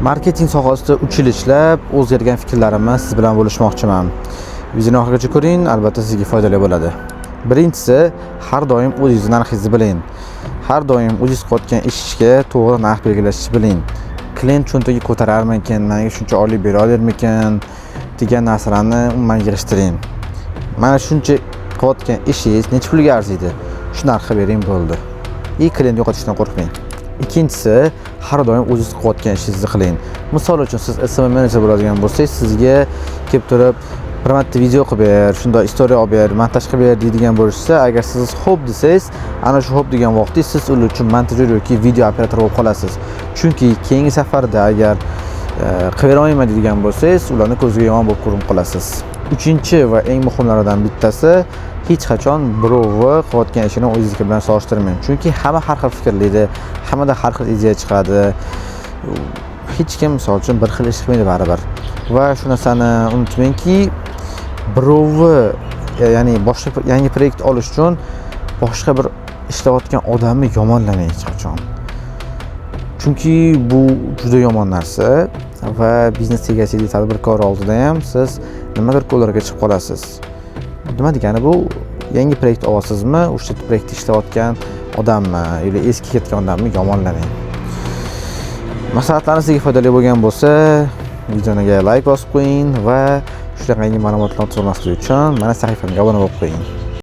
Marketing sohasida 3 yil ishlab, o'zgargan fikrlarimni siz bilan bo'lishmoqchiman. Videoni oxirigacha ko'ring, albatta sizga foydali bo'ladi. Birinchisi, har doim o'zingizni narxingizni biling. Har doim o'zingiz qilayotgan ishga to'g'ri narx belgilashni biling. Klient cho'ntagi ko'tararmikin, menga shuncha oylik bera olarmikin degan narsalarni umuman yig'ishtiring. Mana shuncha qilayotgan ishingiz necha pulga arziydi? Shu narxga bering, bo'ldi. И klient yo'qotishdan qo'rqmang. Ikkinchisi, har doim o'zingiz qilayotgan ishingizni qiling. Misol uchun, siz SMM menejer bo'ladigan bo'lsangiz, sizga kelib turib, bir marta video qilib ber, shunday история olib ber, montaj qilib ber deydigan bo'lishsa, agar siz xo'p desangiz, ana shu xo'p degan vaqtingiz siz ular uchun montajyor yoki video operator bo'lib qolasiz. Chunki keyingi safarda agar qilib bera olmayman deydigan bo'lsangiz, ularni ko'ziga yomon bo'lib ko'rinib qolasiz. Uchinchi va eng muhimlaridan bittasi, hech qachon birovni qilayotgan ishini o'zingizniki bilan solishtirmang. Chunki hamma har xil fikrlaydi, hammada har xil ideya chiqadi. Hech kim, misol uchun, bir xil ish qilmaydi baribir. Va shu narsani unutmangki, birovni ya'ni boshqa yangi proyekt olish uchun boshqa bir ishlayotgan odamni yomonlamang hech qachon. Chunki bu juda yomon narsa va biznes egasi, tadbirkor oldida ham siz nimadir ko'llarga chiqib qolasiz. Nima degani bu? Yangi proyekt olasizmi, o'sha proyektda ishlayotgan odammi yoki eski ketgan odammi yomonlamang. Maslahatlarim sizga foydali bo'lgan bo'lsa, videoga layk bosib qo'ying va shunaqangi ma'lumotlarni o'tkazmaslik uchun mana sahifamga obuna bo'lib qo'ying.